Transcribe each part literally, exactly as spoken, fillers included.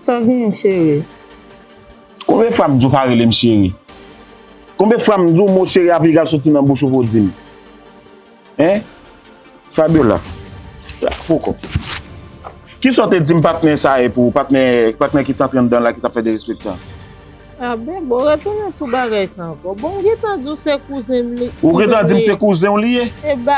Sa genyen, cheri? Konbyen fwa m di w pa rele m cheri? Konbyen fwa m di w mo cheri a pi egal soti nan bouch ou pou w di m? Hein? Fabiola. Poko. Kisa w te di m patnè sa ye pou ou? Patnè, patnè ki t antre anndan la ki t ap fè derespektan? Ah, ben, bon, retounen sou bagay sa ankò. Bon, m gentan di w se kouzen m li. Ou gentan di m se kouzen w li ye?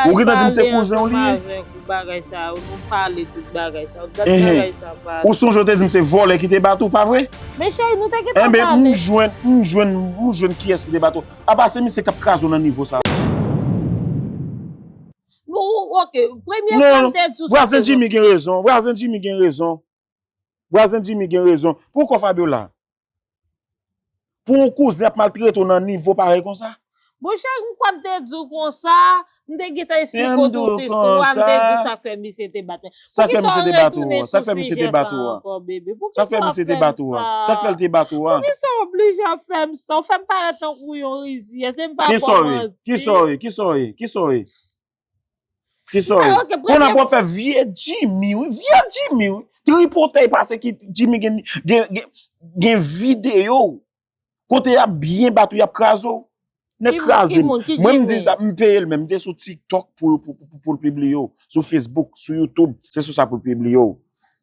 Ou gentan di m se kouzen w li ye? Avèk ou bagay sa yo, nou pale tout bagay sa yo, dat bagay sa pase. Ou sonje w te di m se vòlè ki te bat ou, pa vre? Men cheri, nou te gentan pale. Enben, m jwenn, m jwenn, m jwenn kiyès ki te bat ou. Apa se misye k ap kraze w nan nivo sa. Bon, ok, premye fwa m te di w sa. Non, vwazen Jimmy gen rezon, vwazen Jimmy gen rezon. Vwazen Jimmy gen rezon. Poukò Fabiola? Pou yon kouzen ap maltrete w nan nivo parèy konsa? Bon, chak m kwè m te di w konsa, m te gentan esplike w tout istwa a, m te di w sa k fè misye te bat mwen. Sa k fè misye te bat ou an? Sa k fè misye te bat ou an? Sa k fè misye te bat ou an? Sa k fè l te bat ou an? Poukisa w oblije ap fè m sa? Ou fè m parèt tankou yon rizyèz, e m pa ba w manti. Kisa w ye? Kisa w ye? Kisa w ye? Kisa w ye? Kounye a pou w ap fè vye Jimmy, wi. Vye Jimmy, wi. Tripotay pase ki Jimmy gen, gen, gen, gen videyo. Kote y ap byen bat ou, y ap kraze w. Nèg kraze m. Mwen m di sa, m peye l menm. M te sou TikTok pou, pou, pou, pou l pibliye w. Sou Facebook, sou YouTube, se sou sa pou l pibliye w.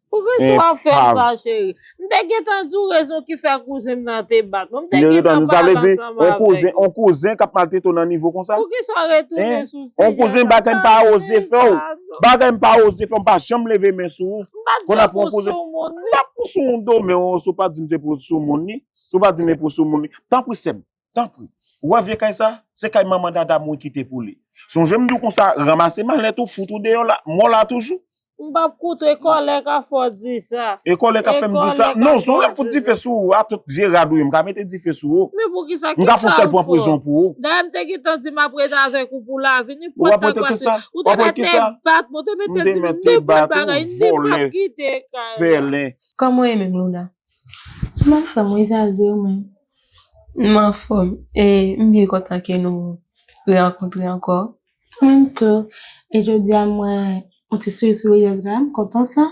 Poukisa w ap fè m sa, cheri? M te gentan di w rezon ki fè kouzen m nan te bat mwen. M te gentan pale ansanm avèk ou. Sa vle di, on kouzen, on kouzen k ap maltrete w nan nivo konsa? Poukisa w retounen sou sijè sa? On kouzen bagay m pa oze fè w. Bagay m pa oze fè w, m pa janm leve men sou ou. M pa t janm pou sou moun ni. M pa pou sou moun do, men si w pa di m se pou sou moun ni. Si w pa di m e pou sou moun ni. Tanpri, sè m. Tanpri. Ou wè vye kay sa? Se kay manman dada m wi kite pou li. Sonje m di w konsa, ranmase malèt ou, fout ou deyò la, mò la toujou. M p ap koute, e kòlè k ap fè w di sa. E kòlè k ap fè m di sa? Non, se ou lè m fout dife sou ou, a tout vye rad ou ye, m ka mete dife sou ou. Men poukisa, kisa w fè? M ka fè yon sèl pran prizon pou ou. Dayè m te gentan di m ap rete avèk ou pou lavi, nenpòt sa k pase. Ou te mèt te bat mwen, ou te mèt te di m nenpòt bagay, m di m p ap kite kay la. Kòman w ye menm, Louna? M anfòm wi, Zaze, ou menm? M anfòm. E m byen kontan ke nou rerankontre ankò. Mwen tou. E jodi a m wè ou te sou sou reyèl la, m kontan sa.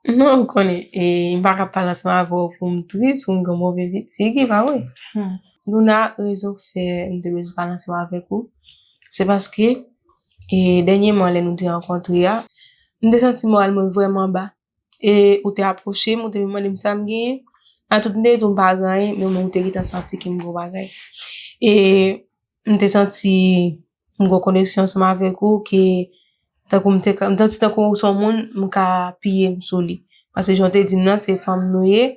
Non, ou konnen, e m pa ka pale ansanm avè w pou m tris, pou m gen move vi- figi, pa vre? Hmm. Louna, rezon k fè m te bezwen pale ansanm avèk ou, se paske, e dènyèman, lè nou te rankontre a, m te santi moral mwen vrèman ba. E ou te apwoche m, ou te mande m sa m genyen. An tout, m te di w m pa gen anyen, men ou menm ou te gentan santi ke m gen yon bagay. E m te santi m gen yon koneksyon ansanm avèk ou ke tankou m te ka, m santi tankou ou se yon moun m ka piye m sou li. Paske jan w te di m nan, se fanm nou ye,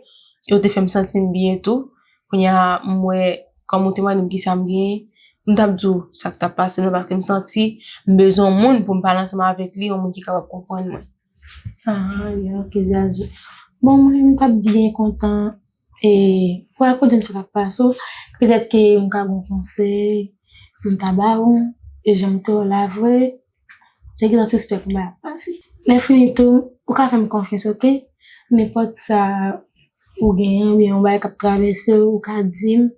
e ou te fè m santi m byen tou. Kounye a, m wè, kòm ou te mande m kisa m genyen, m t ap di w sa k t ap pase m nan, paske m santi m bezwen yon moun pou m pale ansanm avèk li, yon moun ki kapab konprann mwen. Ah, ya, ok, Zaze. Bon, mwen, m t ap byen kontan, e, pou rakonte m sa k ap pase w. Petèt ke m ka gen yon konsèy pou m ta ba ou, e jan m te wè w la vre, te gentan sispèk yon bagay ap pase. Lè fini tou, ou ka fè m konfyans, ok? Nenpòt sa ou genyen, oubyen yon bagay k ap travèse w, ou ka di m.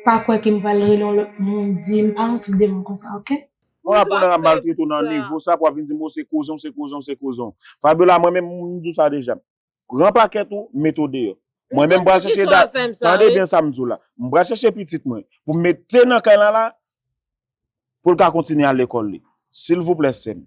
Pa kwè ke m pral rele yon lòt moun di m, pa yon tip de moun konsa, ok? Ou aprann ap maltrete w nan nivo sa pou w ap vin di m, o, se kouzen w, se kouzen w, se kouzen w. Fabiola, mwen menm, m di w sa deja. Pran pakèt ou, mete w deyò. Mwen menm, m pral chèche dat. Tande byen sa m di w la. M pral chèche pitit mwen pou m mete nan kay la la, pou l ka kontinye al lekòl li. Silvouplè, sè m.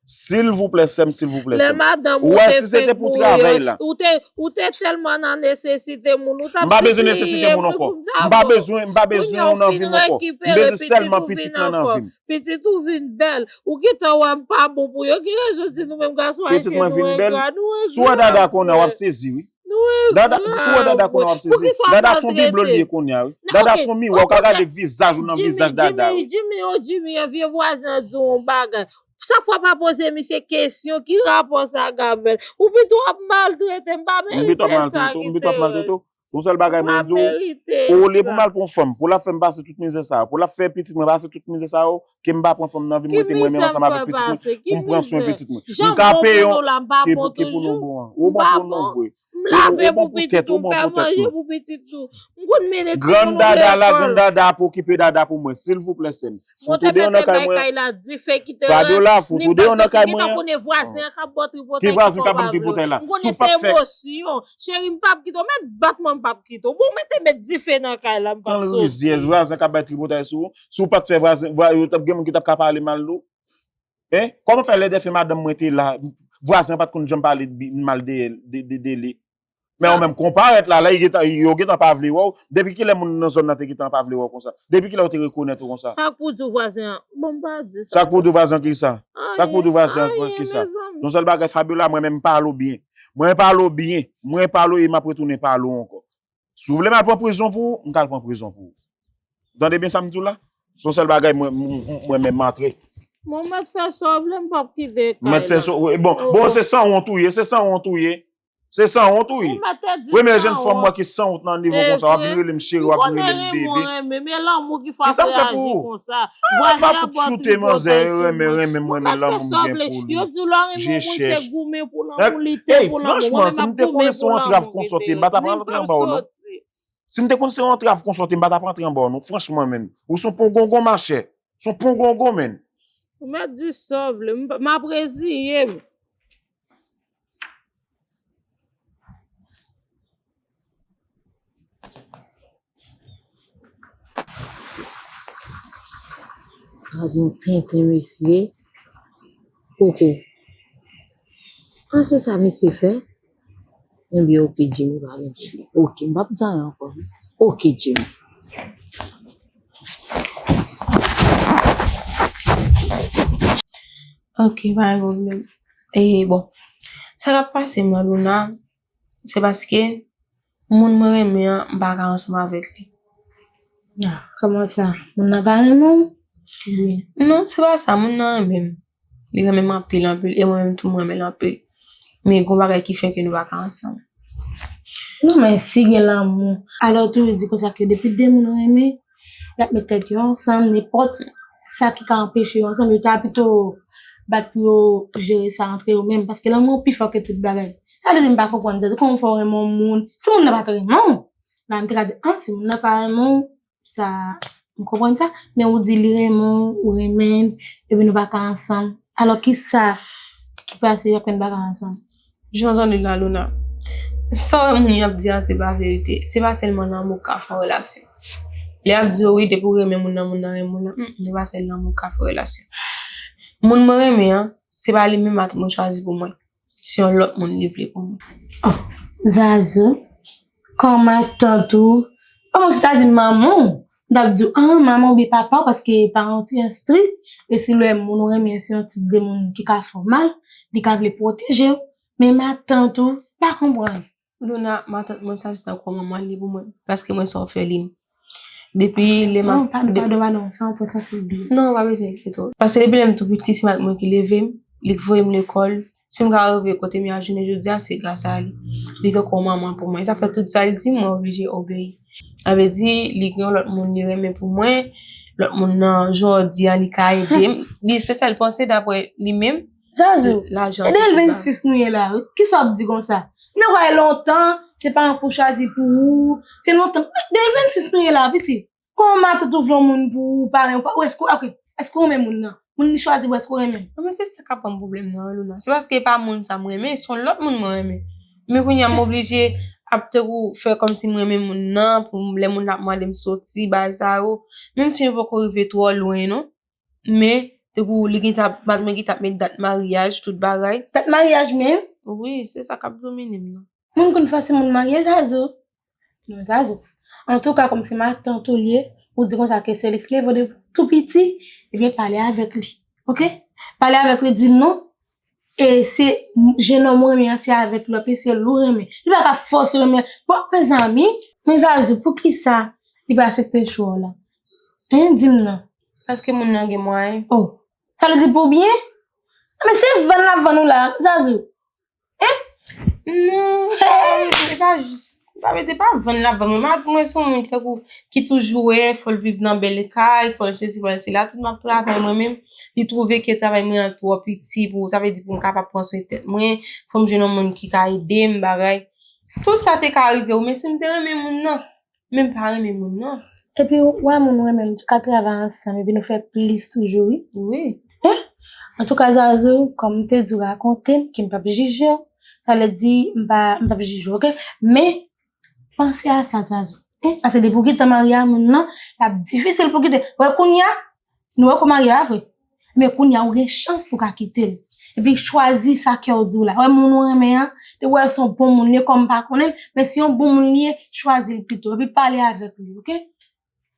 Silvouplè, sè m, silvouplè, sè m. Ou wè, si se te pou travay la. Ou te, ou te tèlman nan nesesite moun, ou t ap sipliye moun pou m ta ba w. M pa bezwen nesesite moun ankò. M pa bezwen, m pa bezwen ou nan vi m ankò. M bezwen sèlman pitit mwen nan vi m. Pitit ou vin bèl. Ou gentan wè m pa bon pou yo. Ki rezon di nou menm gason ayisyen nou engra, nou engra. Si w wè dada konnen w ap sezi, wi. Dada, si w wè dada konnen w ap sezi. Dada se yon biblo li ye kounye a, wi. Dada se yon miwa, ou ka gade vizaj ou nan vizaj dada, wi. Jimmy, oh Jimmy, vye vwazen an di w yon bagay. Chak fwa pa poze misye kesyon, ki rapò sa gen avè l? Ou pito ap maltrete m, m pa merite sa ki te. M pito ap maltrete w. Yon sèl bagay mwen di w, olye pou m al pran yon fanm, pou l ap fè m pase tout mizè sa yo, pou l ap fè pitit mwen pase tout mizè sa yo, ke m pa pran fanm nan vi m, rete mwen menm ansanm avèk pitit mwen, pou m pran swen pitit mwen. M ka peye yon, ke, ke pou nou bon an. Ou bon pou nou vre. Lave pou pitit ou, fè manje pou pitit ou. M konn mennen timoun ou lekòl. Grann dada la, grann dada ap okipe dada pou mwen, silvouplè, sè m. Fout ou deyò nan kay mwen. Kay la, dife kite rès. Fabiola, fout ou deyò nan kay mwen. Ou gentan konnen vwazen an k ap ba w tripotay. Ki vwazen k ap ba m tripotay la? M konnen se emosyon. Cheri, m p ap kite w. Mèt bat mwen, m p ap kite w. Bon, mete, mete dife nan kay la, m p ap soti. Tan rizyèz, vwazen k ap bay tripotay sou ou. Si w pa t fè vwazen, vwa-, yo t ap gen moun ki t ap ka pale mal de w. Hein? Kòman fè lè dèfè madanm mwen te la, vwazen an pa t konn janm pale bi-, mal de, de, de, de li? Men ou menm, konparèt la, la, yo gentan, yo gentan pa vle wè w. Depi kilè moun nan zòn nan te gentan pa vle wè w konsa? Depi kilè yo te rekonèt ou konsa? Sa k pou di w vwazen an? Bon, m pa di sa. Sa k pou di w vwazen an ki sa? Sa k pou di w vwazen an ki sa? Yon sèl bagay, Fabiola, mwen menm, m pale w byen. Mwen pale w byen. Mwen pale w e m ap retounen pale w ankò. Si w vle m al pran prizon pou ou, m ka al pran prizon pou ou. Tande byen sa m di w la? Se yon sèl bagay mwen, mwen, mwen menm m antre. Bon, mèt fè sa w vle, m p ap kite kay la. Mèt fè sa, wi, bon, bon, se sanwont ou ye, se sanwont ou ye. Se sanwont ou ye. Premye jèn fanm mwen ki sanwont nan nivo konsa, w ap vin rele m cheri, w ap vin rele m bebe. Men lanmou ki fè w ap reyaji konsa. Ah, m ap fout choute manzè, renmen, renmen, m renmen lanmou m gen pou li. Yo di w lè w renmen yon moun se goumen pou lanmou, lite pou lanmou. Franchman, si m te konnen se yon antrav konsa w te, m pa t ap rantre anba w non. Si m te konn se yon antrav konsa w te, m pa t ap rantre anba w non. Franchman, menn. Ou se yon pongongon, machè. Se yon pongongon, menn. Ou mèt di sa w vle. M p-, m ap reziye m. Gad yon tenten, mesye. Koko. An, se sa misye fè? Ebyen, oke, Jimmy, pa gen sousi. Oke, m p ap di anyen ankò. Oke, Jimmy. Oke, pa gen pwoblèm. E, bon, sa k ap pase m nan, Luna, se paske moun mwen renmen an, m pa ka ansanm avèk li. Ah, kòman sa? Moun nan pa renmen w? Wi. Non, se pa sa, moun nan renmen m. Li renmen m anpil, anpil, e mwen menm tou, mwen renmen l anpil. Men gon bagay ki fè ke nou pa ka ansanm. Non, men si gen lanmou, alò toujou di konsa ke depi de moun renmen, y ap met tèt yo ansanm, nenpòt sa ki ka anpeche yo ansanm, yo ta pito bat pou yo jere sa antre yo menm, paske lanmou pi fò ke tout bagay. Sa vle di m pa konprann, sa vle di kòman fè w renmen yon moun, si moun nan pa t renmen w, la m te ka di, ah, si moun nan pa renmen w, sa, m konprann sa, men ou di li renmen w, ou renmen l, epi nou pa ka ansanm. Alò, kisa ki pase, y ap konn pa ka ansanm? Jan w tande la, Luna, sa w wè moun yo ap di a, se pa verite. Se pa sèlman lanmou k ka fè yon relasyon. Lè y ap di yo, wi, depi w renmen moun nan, moun nan renmen w la, hmm, se pa sèl lanmou k ka fè yon relasyon. Moun mwen renmen an, se pa li menm matant mwen chwazi pou mwen. Se yon lòt moun li vle pou mwen. Oh, Zazou, kòman matant ou? Kòman si w ta di m manman w? M t ap di w, ah, manman oubyen papa w, paske paran w ti estrik. E si lè moun ou renmen se yon tip de moun ki ka fè w mal, li ka vle pwoteje w. Men matant ou, m pa konprann. Luna, matant mwen sa se tankou manman li pou mwen, paske mwen se òfelin. Depi lè m ap... Non, padon, padon, padon, sa yon pwen sansib li. Non, pa bezwen enkyete w. Paske depi lè m tou piti, se matant mwen ki leve m, li k voye m lekòl. Si m ka rive kote m ye a jounen jodi a, se gras a li. Li tankou yon manman pou mwen. Sa fè tout sa l di m, mwen oblije obeyi. Sa vle di, li gen yon lòt moun li renmen pou mwen. Lòt moun nan, jodi a, li ka ede m. Li, se sa l panse daprè li menm. Zazou, e de mil vennsis nou ye la, wi. Kisa w ap di konsa? Nou wè lontan, se paran pou chwazi pou ou. Se lontan. De mil vennsis nou ye la, pitit. Kòman matant ou vle yon moun pou ou, paran ou, pa, ou èske, ok, èske ou renmen moun nan? Moun li chwazi pou, èske ou renmen? Non, men se sa k ap ban m pwoblèm nan, Luna. Se paske e pa moun sa m renmen, se yon lòt moun mwen renmen. Men kounye a, m oblije ap tankou fè kòmsi m renmen moun nan, pou lè moun nan ap mande m soti, bagay sa yo. Menm si nou poko rive twò lwen, non. Men, tankou li gentan, matant mwen gentan ap met dat maryaj, tout bagay. Dat maryaj menm? Wi, se sa k ap domine m nan. Moun konn fòse moun marye, Zazou. Non, Zazou. Antouka, kòm se matant ou l ye, ou di konsa ke se li k leve w depi tou piti, ebyen, pale avèk li. Ok? Pale avèk li, di l non. E se jenòm ou renmen an, se avèk li w ap ye, se li w renmen. Li pa ka fòse w renmen. Bon, mezanmi, men Zazou, poukisa li pa aksepte chwa w la? Hein, di m non. Paske moun nan gen mwayen. Oh, sa vle di pou byen? Men se vann l ap vann ou la, Zazou. Hein? Non, e pa jis, pa mete pa vann l ap vann mwen. Mwen, mwen se yon moun tankou ki toujou wè, fò l viv nan bèl kay, fò l sesi, fò l sela. Tout m ap travay mwen menm, li twouve ke travay mwen an twò piti pou, sa vle di pou m kapab pran swen tèt mwen. Fò m jwenn yon moun ki ka ede m, bagay. Tout sa te ka rive w, men si m te renmen moun nan, men m pa renmen moun nan. Epi w wè moun ou renmen, nou ka travay ansanm, epi nou fè plis toujou, wi. Wi. Antouka, Zazou, kòm m te di w, rakonte m, ke m p ap jije w. Sa vle di, m pa, m p ap jije w, oke? Men, panse a sa, Zazou. Paske depi w gentan marye a moun nan, l ap difisil pou w kite. Wè kounye a, nou wè ke w marye a vre. Men kounye a, ou gen chans pou w ka kite l. Epi chwazi sa kè w di w la. Wè moun ou renmen an, depi w wè se yon bon moun li ye, kòm m pa konnen l, men si yon bon moun li ye, chwazi l pito. Epi pale avèk li, oke?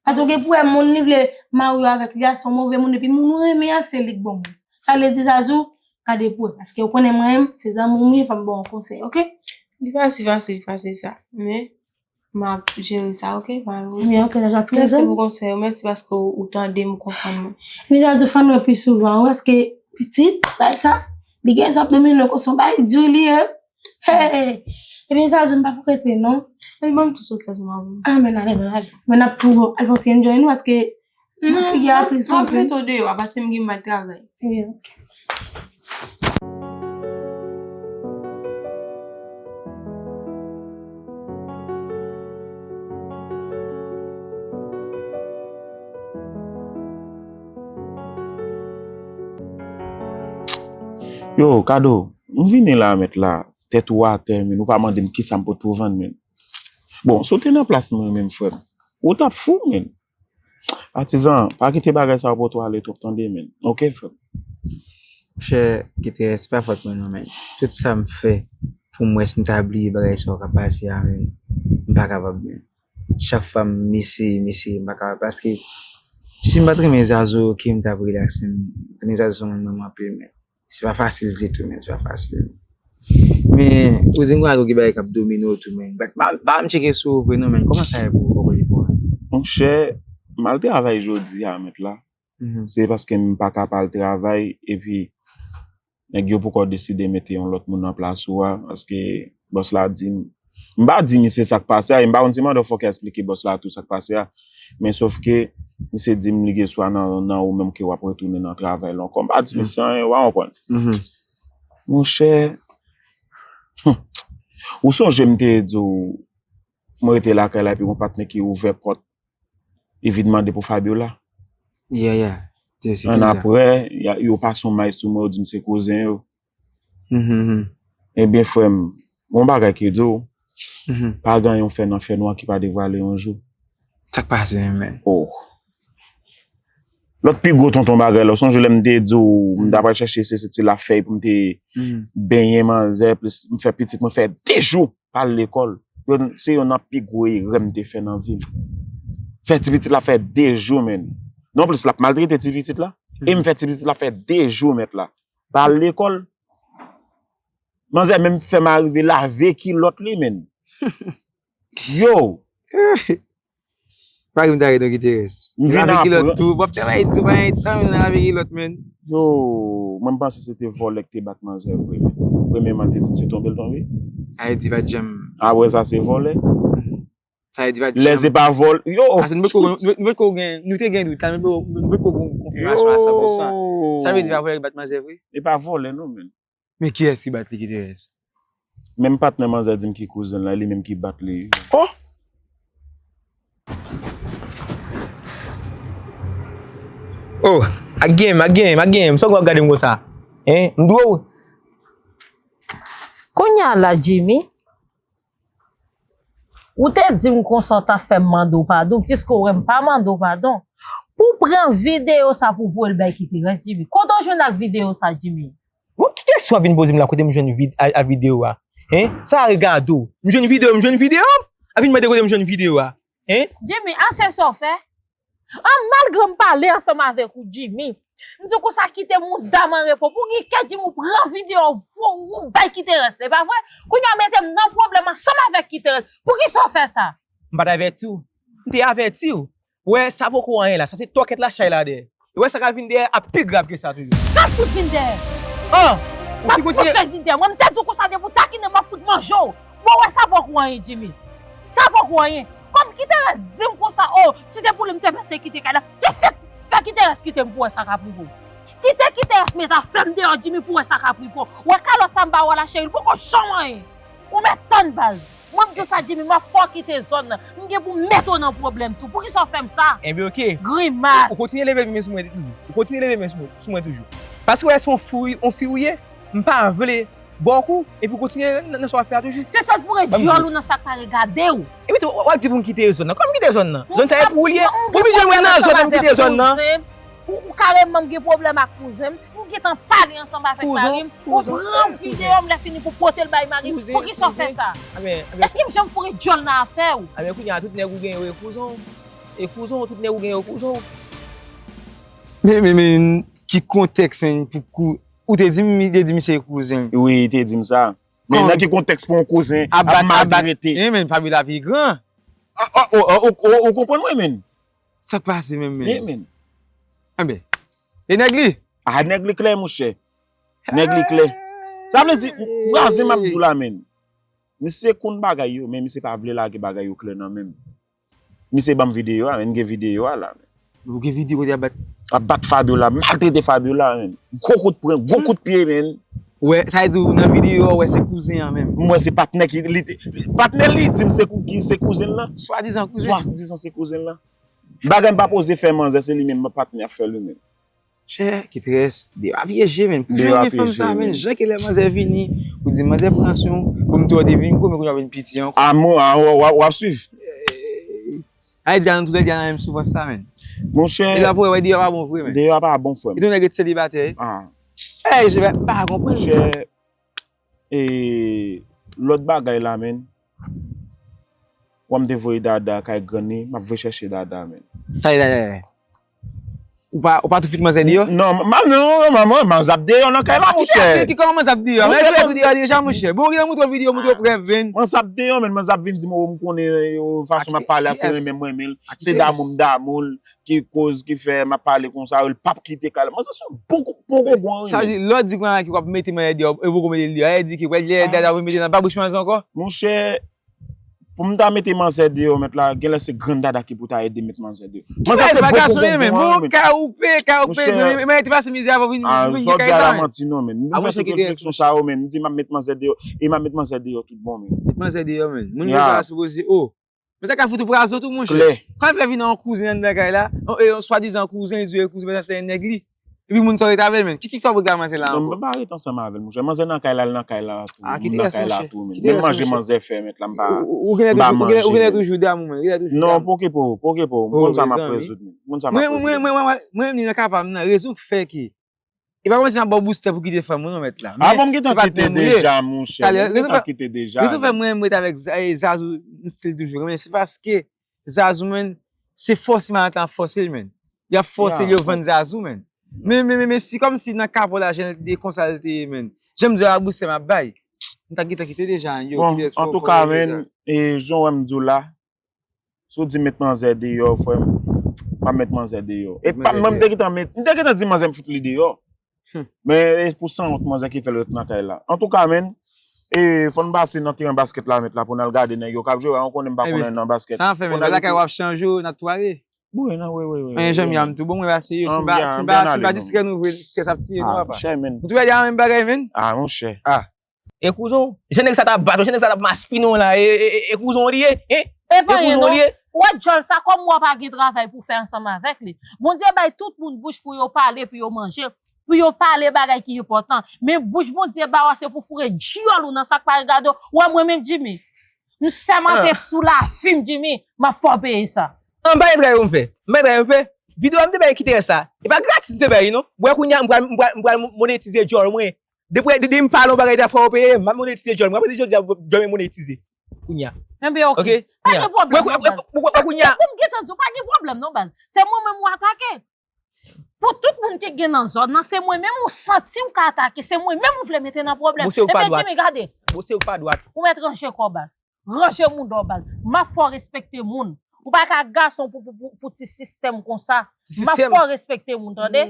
Paske w gen pou wè moun li vle marye avèk li a, se yon move moun, epi moun ou renmen an, se li k bon moun. Sa vle di, Zazou, gade pou wè. Paske w konnen mwen menm, se zanmi w m ye, fò m ba w yon konsèy, oke? Li fasil, fasil, fasil sa. Men, m ap jere sa, oke? Pa gen pwoblèm. Ebyen, oke, Zazou, mèsi pou konsèy ou, mèsi paske w tande m, w konprann mwen. Men Zazou, fò n wè pi souvan, wi, paske pitit, bay sa, li gen zòb domine konsa, bay di li ye. Hey! Ebyen, Zazou, m pa pou rete, non. Al ban m tou soti ansanm avè w. Ah, men ale, men ale. Men n ap tou al fè yon ti enjoy, non, paske nan figi a tris anpil. M ap mete w deyò a, paske m gen m al travay. Ebyen, oke. Yo, Kado, m vini la, mèt la, tèt ou atè, men ou pa mande m kisa m pot pou vann, men. Bon, si w te nan plas mwen, menm frè m, ou t ap fou, men. Patizan, pa kite bagay sa yo pote w ale twòp, tande, men. Oke, frè m? Monchè, Giteres, se pa fòt mwen non, men. Tout sa m fè pou m wè si m ta bliye bagay sa yo k ap pase a, men. M pa kapab, men. Chak fwa m eseye, m eseye, m pa kapab. Paske si m pa t renmen Zazou, oke, m t ap rilakse, men. Renmen Zazou se yon moun mwen renmen anpil, men. Se pa fasil ditou, men, se pa fasil. Men, ou di m konsa, gen bagay k ap domine w tou, men. Ba, ba, ba m tcheke sou ou vre non, men. Kòman sa ye pou ou, kòman ye pou ou? Monchè, m al travay jodi a, mèt la. Se paske m pa ka pa al travay, epi nèg yo poko deside mete yon lòt moun nan plas ou a, paske bòs la di m, m pa di misye sa k pase a, e m pa konn si m ta dwe fòk esplike bòs la tou sa k pase a. Men sòf ke misye di m li gen swa nan, nan ou menm ke w ap retounen nan travay la ankò. M pa di misye anyen, w a konprann. Monchè, hmm, ou sonje m te di w, mwen rete lakay la epi yon patnè ki ouvè pòt, e vin mande pou Fabiola. Yeah, yeah. Te se konsa. Annapre, yo pase yon may sou mwen, yo di m se kouzen yo. Ebyen, frè m, yon bagay ki di w, pa gen anyen w fè nan fènwa ki pa devwale yon jou. Sa k pase menm, men? Oh. Lòt pi gwo tonton bagay la, w sonje lè m te di w, m t apral chèche se, se ti lafèy pou m te benyen manzè, plis m fè pitit, mwen fè de jou pa al lekòl. Yo, se yonn nan pi gwo erè m te fè nan vi m. Fè ti pitit la fè de jou, men. Non plis, l ap maltrete ti pitit la. E m fè ti pitit la fè de jou, mèt la. Pa al lekòl. Manzè menm fè m arive lave kilòt li, men. Yo! Mari m ta ret non, Giteres. M vin apre. Lave kilòt tou. W ap travay tou, pa gen tan menm nan lave kilòt, men. Yo, mwen m panse se te vòlè ki te bat manzè vre, men. Premyèman, te di m se tonbe l tonbe. Sa vle di pa t janm. Apre sa, se vòlè. Sa vle di pa t janm. Lè se pa vòlè, yo. Paske nou potko, nou, nou potko gen, nou te gen dout la, nou potko, nou potko gen konfimasyon a san pou san. Sa vle di pa vòlè ki bat manzè vre? E pa vòlè, non, men. Men kiyès ki bat li, Giteres? Menm patnè manzè di m ki kouzen l la, li menm ki bat li. Oh! Oh, a game, a game, a game. Sa w ap gade m konsa? Hein? M dwe w? Kounye a la, Jimmy, ou te di m konsa w t ap fè m mande w padon, piske w wè m pa mande w padon. Pou w pran videyo sa pou voye l bay Kiterès, Jimmy. Kote w jwenn ak videyo sa, Jimmy? Bon, ki kesyon w ap vin poze m la, kote m jwenn vid-, a, a videyo a? Hein? Sa a regade w? M jwenn videyo, m jwenn videyo? W ap vin mande kote m jwenn videyo a? Hein? Jimmy, a se sa w fè? An, malgre m pale ansanm avèk ou, Jimmy, m di w konsa kite mouda m an repo. Pou gen kè Jimmy ou pran videyo, ou bay Kiterès la, e pa vre? Kounye a w mete m nan pwoblèm ansanm avèk Kiterès. Poukisa w fè sa? M pa t avèti w? M te avèti w. Wè, sa poko anyen la. Sa se tòkèt la chay la dèyè. E wè, sa k ap vin dèyè ap pi grav ke sa toujou. Sa k fout vin dèyè? An! Ou ki kontinye. Sa k fout fè vin dèyè? Mwen, m te di w konsa depi w takinen m, m ap fout manje w. Bon, wè, sa poko anyen, Jimmy. Sa poko anyen. Kòm Kiterès di m konsa, o, si te pou li, m te mèt te kite kay la. Se fè, fè Kiterès kite m pou wè sa k ap rive w. Kite Kiterès mete afè m deyò, Jimmy, pou wè sa k ap rive w. Wè kalòt sa m ba w la, cheri, l poko janm anyen. Ou mèt tann baz. Mwen m di w sa, Jimmy, m ap fè w kite zòn nan. M gen pou m mete w nan pwoblèm tou. Poukisa w fè m sa? Enben, oke. Grimas. Ou kontinye leve men sou mwen toujou. Ou kontinye leve men sou mwen, sou mwen toujou. Paske w wè se yon fi, yon fi ou ye, m pa vle ba w kou, epi w kontinye nan, nan sa w ap fè a toujou. Sispann foure dyòl ou nan sa k pa regade w. Epi tou, w ap di pou m kite zòn nan. Kòman m kite zòn nan? Zòn sa e pou ou l ye? Ou oblije mwen nan zòn nan, m kite zòn nan. Ou, ou kareman m gen pwoblèm ak kouzen m. M gentan pale ansanm avèk mari m. Ou pran videyo m lè fini pou pote l bay mari m. Poukisa w fè sa? Èske m janm foure dyòl nan afè w? Anben, kounye a, tout nèg ou gen yo e kouzen w. E kouzen w, tout nèg ou gen yo kouzen w. Men, men, men, ki kontèks, men, pou kou, ou te di m, li te di misye e kouzen l. Wi, li te di m sa. Men nan ki kontèks pou yon kouzen ap maltrete? Ap bat, ap bat. Men, men, Fabiola pi gran. Ou konprann mwen, men? Sa k pase menm, men? Anben. E nèg li? A, nèg li klè, monchè. Nèg li klè. Sa vle di, vwazen m ap di w la, men. Misye konn bagay yo, men misye pa vle lage bagay yo klè nan men m. Misye ban m videyo a, men, m gen videyo a la, men. Ou gen videyo kote ap bat? Ap bat Fabiola, maltrete Fabiola, men. Gwo kout pwen, gwo kout pye, men. Ou wè, sa vle di w nan videyo a, ou wè se kouzen an menm. M wè se patnè ki, li te, patnè li di m se kou-, ki se kouzen l lan. Swadizan kouzen. Swadizan se kouzen l lan. Bagay m pa poze fè manzè, se li menm patnè ap fè li menm. Chè, ki très, deyò ap pyeje, men. Pou jwenn fanm sa, men, jan ke lè manzè vini, ou di manzè pran swen w, pou m tou wè w te vin gwo, men kounye a w vin piti ankò. A, w ap swiv. Ay, Diana, tout lè Diana menm souvans la, men. Monchè. E la pou wè, wè, deyò pa bon vre, men. Deyò pa bon, frè m. E tou nèg ret selibatè. A. Ey, je pa konprann. Monchè, e, lòt bagay la, men. Wè m te voye Dada kay grann li, m ap voye chèche Dada, men. Sa ye, sa ye, sa ye. Ou pa, ou pa tou fout manzè deyò? Non, m, m, non, manzè ap deyò nan kay la, monchè. Ki kòman manzè ap deyò? Manzè ap deyò deja, monchè. Bon, ou gen moutre videyo, moutre prèv, men. Manzè ap deyò, men manzè ap vin di m, o, m konnen, o, fason m ap pale a, se renmen m renmen l. Se damou m damou l, ki koz, ki fè m ap pale konsa, l p ap kite kay la. Manzè se yon bon, bon, bon, bon. Sa vle di, lè w di konsa ki w ap mete manzè deyò, e poko mete l deyò, e di ki w ap lè Dada pou mete nan pa bouch manzè ankò? Monchè, pou m ta mete manzè deyò, mèt la, genlè se grann Dada ki pou ta ede m met manzè deyò. Manzè se bon pou bon, men. Bon, ka ou pe, ka ou pe, men, men te pase mizè avan vin, vin gen kay la, men. Manti non, men. M fè tout refleksyon sa yo, men. M di m ap met manzè deyò, e m ap met manzè deyò tout bon, men. Met manzè deyò, men. Moun yo pa sipoze, o. Men sa ka fout ou prazon tou, monchè. Klè. Kòman l fè vin yon kouzen anndan kay la, yon, e, yon swadizan kouzen, li di w e kouzen, pandan se nèg li. Epi moun sa yo ret avè l, men. Ki, ki sa w ret avè manzè la ankò? Non, m pa ret ansanm avè l, monchè. Manzè nan kay la, l nan kay la tou. A, ki très, monchè. M nan kay la tou, men. Ki très, monchè. Menm manje manzè fè, mèt la, m pa, m pa manje. Ou genlè toujou damou, men. Ou genlè toujou damou. Non, poke po, poke po. M konn sa m ap rezoud, men. M konn sa m ap rezoud. Mwen, mwen, mwen, mwen, mwen, mwen, li nan ka pa m nan. Rezon k fè ke E pa kòmsi m ap ba w boustè pou kite fanm ou non, mèt la. A, bon, m gentan kite deja, monchè. M gentan kite deja. Rezon fè mwen, mwen ret avèk Za-, e, Zazou, m still toujou renmen, se paske Zazou, menn, se fòse matant lan ap fòse l, menn. Y ap fòse l, yo vann Zazou, menn. Men, men, men, men, si kòmsi nan ka pa w la, jan l te konsa l te ye, menn. Jan m di w a, boustè m ap bay. M ta gentan kite deja, yo, bon, kite antouka, menn, e, jan w wè m di w la, Si w di m met manzè deyò, frè m, m ap met manzè deyò. E pa m, m te gentan met, m te gentan di manzè m fout li deyò. Men e pou sanwont manzè ki fè l ret nan kay la. Antouka, menn, e fò n pase nan teren baskèt la, mèt la, pou n al gade nèg yo k ap jwe. Ou konnen m pa konn anyen nan baskèt. Sa n ap fè, menn? Lakay w ap chanje, n ap twale. Wi, nan, wi, wi, wi. Anyen janm yam tou. Bon, mwen pase yo. Si m pa, si m pa, si m pa distrè nou vre, strès ap tiye nou, papa. Monchè, menn. Ou tou wè de a menm bagay, menn? A, monchè. A. E kouzen w? Jan nèg sa t ap bat w, jan nèg sa t ap maspinen w la, e, e, e, e kouzen w li ye? Hein? E pa anyen non. Ou wè djòl sa, kòm ou pa gen travay pou fè ansanm avèk li. Bondye bay tout moun bouch pou yo pale, pou yo manje, pou yo pale bagay ki enpòtan. Men bouch Bondye ba w a, se pou foure djòl ou nan sa k pa regade w. Ou wè mwen menm, Jimmy? M sèmante sou lavi m, Jimmy, m ap fè w peye sa. An, m pa gen travay pou m fè. M pa gen travay pou m fè. Videyo a m te bay kite rès la. E pa gratis m te bay li non. Ou wè kounye a, m pral, m pral, m pral monetize djòl mwen. Depi, depi m pale yon bagay, ta fò w peye, m ap monetize djòl mwen. Apre jodi a, djòl mwen monetize. Kounye a. Enben, oke. Oke? Pa gen pwoblèm non, baz. Ou, ou, ou, kounye a. Pou m gentan di w, pa gen pwoblèm non, baz. Se mwen menm ou atake. Pou tout moun ki gen nan zòn nan, se mwen menm ou santi w ka atake, se mwen menm ou vle mete nan pwoblèm. Enben, Jimmy, gade. Bon, se ou k pa dwat. Ou mèt ranje kò w, baz. Ranje mouda w, baz. M ap fè w respekte moun. Ou pa ka gason pou, pou, pou, pou ti sistèm konsa. M ap fè w respekte moun, tande?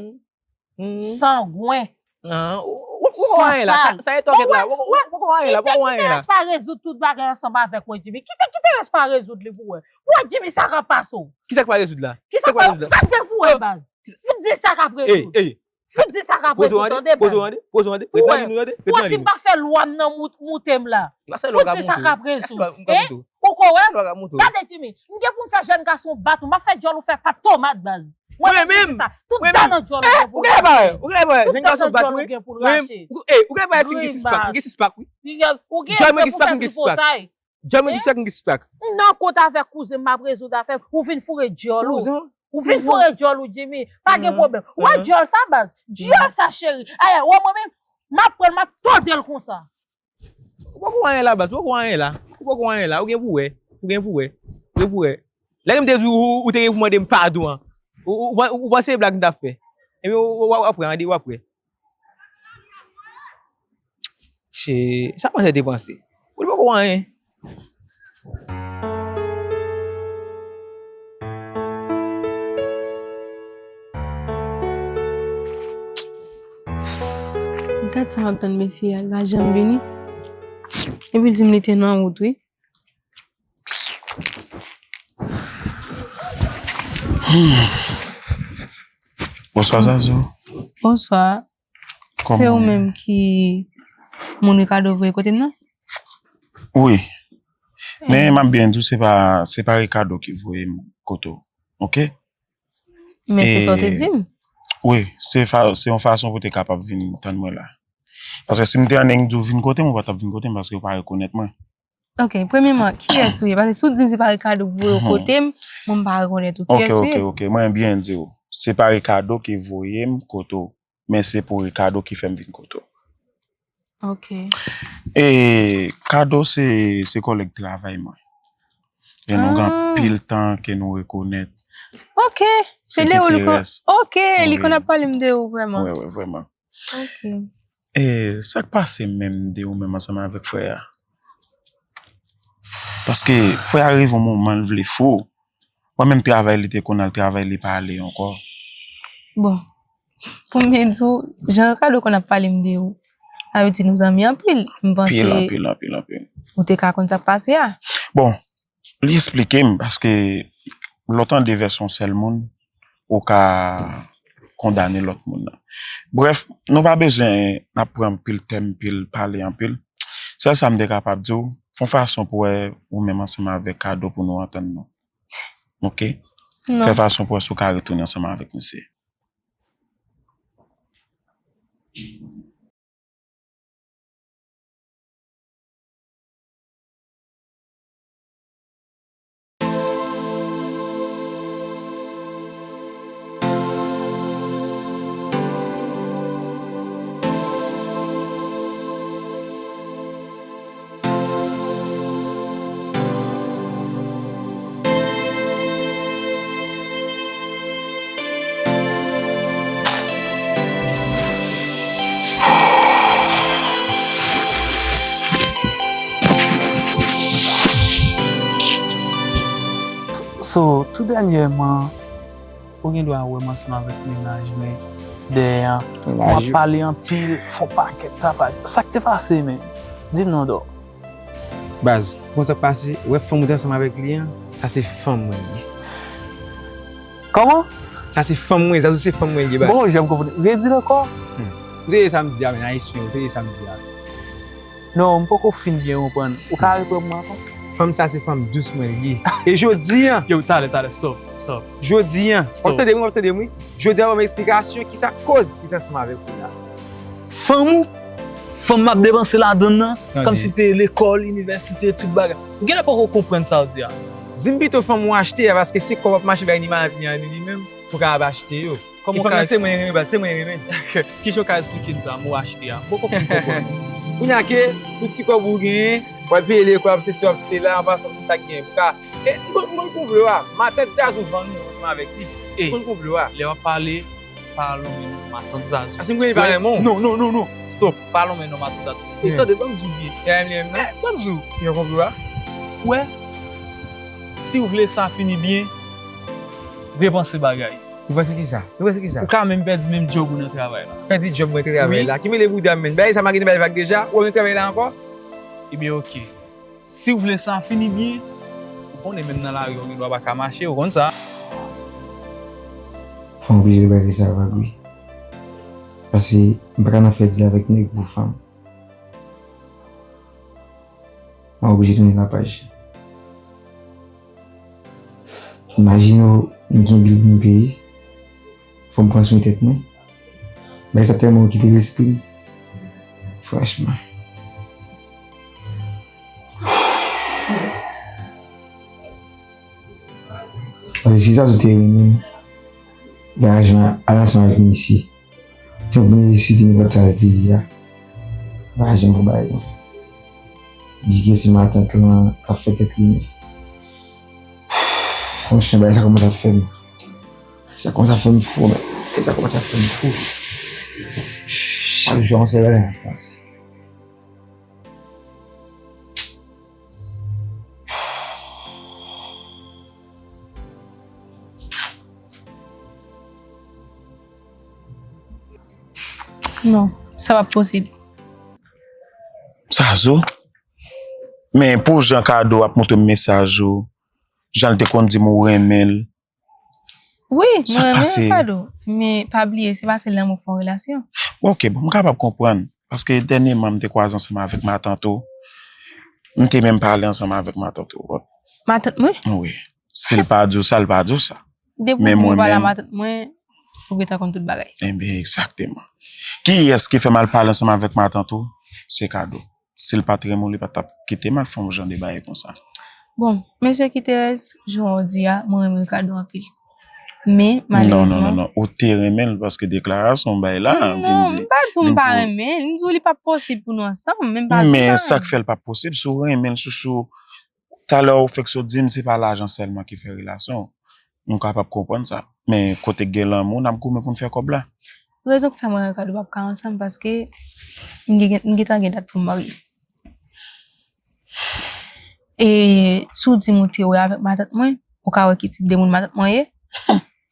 Sangwen. Ou, ou, ou poko anyen la, sa, sa e tòkèt la, ou, ou, ou poko anyen la, ou poko anyen la. Kite, kite rès pa rezoud tout bagay ansanm avèk Wedjimi. Kite, kite rès pa rezoud li pou wè. Wedjimi, sa k ap pase w? Kisa k pa rezoud la? Kisa k pa rezoud la? Gade pou wè, baz. Fout di sa k ap rezoud. Ey, ey. Fout di sa k ap ret ou tande, baz. Poze w tande, poze w tande, poze w tande. Ret nan liy nou tande, ret nan liy nou. Ou wè si m pa fè lwa m nan moute m la. Fout di sa k ap ret ou. Hein? Ou ko wè? Gade Jimmy, m gen pou m fè jèn gason bat ou, m ap fè djòl ou fè pat tomat, baz. Mwen menm, m di sa. Tout dan nan djòl ou gen pou rache. Tout dan nan djòl ou gen pou rache. Ou gen sis pak, ou gen sis pak, wi. Ou gen sis pak, m gen sis pak. Djòl mwen gen sis pak, m gen sis pak. M nan kont avèk kouzen m, m ap rezoud afè m. Ou vin foure djòl ou. Ou vin foure djòl ou, Jimmy. Pa gen pwoblèm. Ou wè djòl sa, baz? Djòl sa, cheri. Ayè, ou wè mwen menm, m ap pran l, m ap tòde l konsa. Ou poko anyen la, baz. Ou poko anyen la. Ou poko anyen la. Ou gen pou wè. Ou gen pou wè. Ou gen pou wè. Lè m te di w, ou te gen pou mande m padon an. Ou, ou, ou, ou panse se blag m t ap fè. Ebyen, w ap wè, an di w ap wè. Che, sa panse te panse. Ou li poko anyen. Gad sa m ap tann mesye a, li pa janm vini. Epi l di m li te nan wout, wi. Bonswa, Zazou. Bonswa. Se ou menm ki moun Ricardo voye kote m nan? Wi. Men m ap byen di w, se pa, se pa Ricardo ki voye m kote w. Oke? Men se sa w te di m. Wi, se fa, se yon fason pou w te kapab vin tann mwen la. Paske si m te annik di w vin kote m, ou pa t ap vin kote m paske ou pa rekonèt mwen. Ok, premyèman, kiyès ou ye? Paske si w di m se pa Ricardo ki voye w kote m, mwen m pa rekonèt ou. Kiyès ou ye? Ok, ok, ok. Mwen byen di w. Se pa Ricardo ki voye m kote w, men se pou Ricardo ki fè m vin kote w. Ok. E Kado se, se kòlèg travay mwen. E nou gen anpil tan ke nou rekonèt. Ok, se de ou li konn. Ok, li konn ap pale m de ou vrèman. Wi, wi, vrèman. Ok. E sa k pase menm de ou menm ansanm avèk frè a? Paske frè a rive yon moman l vle fou. Mwen menm travay li te konn al travay li pa ale ankò. Bon, pou m byen di w, jan Ricardo konn ap pale m de ou, sa vle di nou zanmi anpil. M panse. Anpil, anpil, anpil, anpil. Ou te ka konn sa k pase a. Bon, li eksplike m, paske lè w tande vèsyon sèl moun, ou ka kondane lòt moun nan. Brèf, nou pa bezwen n ap pran anpil tèm, pil pale anpil. Sèl sa m te kapab di w, fè yon fason pou wè ou menm ansanm avèk Kado pou nou antann nou. Ok? Fè fason pou wè si w ka retounen ansanm avèk misye. So, tou dènyèman, ou gen dwa wè m ansanm avèk mennaj mwen dèyè an. Mennaj ou? W ap pale anpil, fè yon pakèt tapaj. Sa k te pase, menm? Di m non, dò. Baz, ou konn sa k pase? Ou wè fanm ou te ansanm avèk li an, sa se fanm mwen li ye. Kòman? Sa se fanm mwen, Zazou se fanm mwen li ye, baz. Bon, jan m konprann. Redi l ankò. Hmm. Ou tande sa m di a, men, Ayisyen, ou tande sa m di a. Non, m poko fin byen konprann. Ou ka reprann mwen ankò? Fanm sa se fanm dous mwen li ye. E jodi an. Yo, talè, talè, stop, stop. Jodi an. W ap tande m wi, w ap tande m wi. Jodi an, ban m eksplikasyon kisa koz li te ansanm avèk ou la. Fanm ou? Fanm m ap depanse ladann nan, kòmsi peye lekòl, inivèsite, tout bagay. Ou genlè poko konprann sa w di a. Di m pito fanm ou achte a, paske se kòb w ap mache bay ni mari an ni li menm pou w ka ap achte yo. Kòman w ka... E fanm nan se mwen renmen, baz, se mwen renmen. Kijan w ka eksplike m sa, mo achte a? M poko fin konprann. Kounye a ke, tout ti kòb ou genyen, w al peye lekòl, ap sesi, ap sela, an pasan pou sa k genyen. Pou ka, e, m konn, m konn konplo a. Matant Zazou vann nou ansanm avèk li. M konn konplo a. Lè w ap pale, pa lonmen non matant Zazou. Asim Granny pa renmen w. Non, non, non, non. Stop. Pa lonmen non matant Zazou. E tande, ban m di w byen. E a m li menm non? Ban m di w. Yo konplo a. Ou wè, si w vle sa fini byen, repanse bagay. Repanse kisa? Repanse kisa? Ou ka menm pèdi menm djòb ou nan travay la. Pèdi djòb mwen travay la? Ki mele bouda m menm? Bagay sa m pa gentan bay vag deja? Ou wè m nan travay la ankò? Ebyen, oke. Si w vle sa fini byen, ou konnen menm nan lari an, ou gen dwa pa ka mache, ou konn sa. Fò m oblije bay sa vag wi. Paske m pa ka nan fè dil avèk nèg pou fanm. M oblije tounen lapaj. Imajine w, m gen bil pou m peye. Fò m pran swen tèt mwen. Bagay sa tèlman okipe lespri m. Franchman. Paske si Zazou te renmen m, bagay jan al ansanm avèk misye. Fòk m resite nenpòt sa l te ye a. Bagay jan pou bagay konsa. Bigè se matant lan k ap fè tèt li men. Franchman, bagay sa kòmanse ap fè m. Sa kòmanse ap fè m fou, men. Sa kòmanse ap fè m fou. Chak jou, yon sèl bagay m ap panse. Non, sa p ap posib. Zazou? Men pou jan Kado ap montre m mesaj ou, jan l te konn di m ou renmen l. Wi, mwen renmen Kado. Men pa bliye, se pa sèl lanmou k fè yon relasyon. Ok, bon, m kapab konprann. Paske dènyèman m te kwaze ansanm avèk matant ou. M te menm pale ansanm avèk matant ou. Matant mwen? Wi. Si l pa di w sa, l pa di w sa. Depi w di m ou pale a matant mwen, ou gentan konn tout bagay. Ebyen, egzakteman. Kiyès ki fè m al pale ansanm avèk matant ou? Se Kado. Si l pa t renmen w, li pa t ap kite m al fè yon jan de bagay konsa. Bon, mesye Kiterès, jan w di a, mwen renmen Kado anpil. Men, malerezman. Non, non, non, non. Ou te renmen l paske deklarasyon w bay la, m vin di. Non, m pa di w m pa renmen l. M di w li p ap posib pou nou ansanm, men m pa di m pa renmen l. Men sa k fè l p ap posib, si w renmen l, chouchou, talè w fèk sot di m se pa lajan sèlman ki fè relasyon. M kapab konprann sa. Men kote k gen lanmou, n ap goumen pou n fè kòb la. Rezon k fè mwen ak Kado p ap ka ansanm, paske m gen, m gentan gen dat pou m marye. E si w di m ou te wè avèk matant mwen, ou ka wè ki tip de moun matant mwen ye.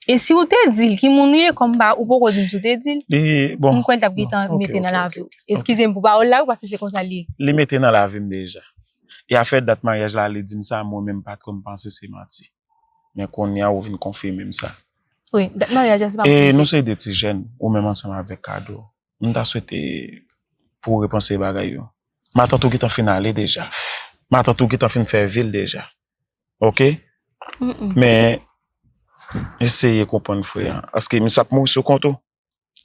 E si w te di l ki moun ou ye, kòm pa ou poko di m si w te di l, m kwè l t ap gentan mete nan lavi w. Eskize m pou pawòl la wi, paske se konsa l ye. Li mete nan lavi m deja. E afè dat maryaj la, li di m sa, mwen menm m pa t konn panse se manti. Men kounye a ou vin konfime m sa. Wi, dat maryaj la se pa pou piti. E nou se de ti jèn, ou menm ansanm avèk Kado. M ta swete pou w repanse bagay yo. Matant ou gentan fin ale deja. Matant ou gentan fin fè vi l deja. Ok? Men eseye konprann frè an. Paske misye ap mouri sou kont ou.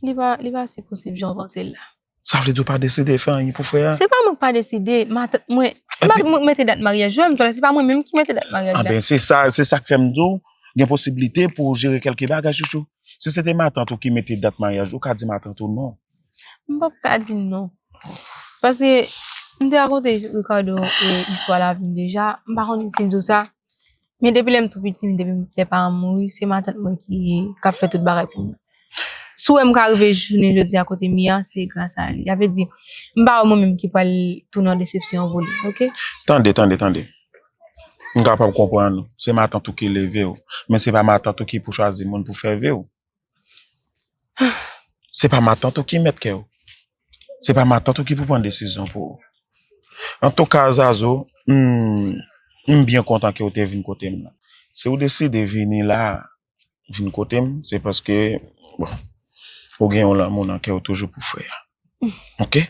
Li pa, li pa si posib jan w panse l la. Sa vle di w pa deside fè anyen pou frè a? Se pa mwen k pa deside, matant mwen, se matant mwen k mete dat maryaj yo, m tande se pa mwen menm ki mete dat maryaj la. Anben, se sa, se sa k fè m di w, gen posiblite pou w jere kèlke bagay, chouchou. Si se te matant ou ki mete dat maryaj, ou ka di matant ou non. M p ap ka di l non. Paske m te rakonte Ricardo istwa lavi m deja, m pa konnen si l di w sa. Men depi lè m tou piti, depi lè paran m mouri, se matant mwen ki k ap fè tout bagay pou mwen. Si w wè m ka rive jounen jodi a kote m ye a, se gras a li. Sa vle di, m pa wè mwen menm ki pral tounen yon desepsyon pou li, oke? Tande, tande, tande. M kapab konprann ou. Se matant ou ki leve w. Men se pa matant ou ki pou chwazi moun pou fè vi w. Se pa matant ou ki mèt kè w. Se pa matant ou ki pou pran desizyon pou ou. Antouka, Zazo, m, m byen kontan ke w te vin kote m nan. Si w deside vini la, vin kote m, se paske, bon, ou gen yon lanmou nan kè w toujou pou frè a. Oke?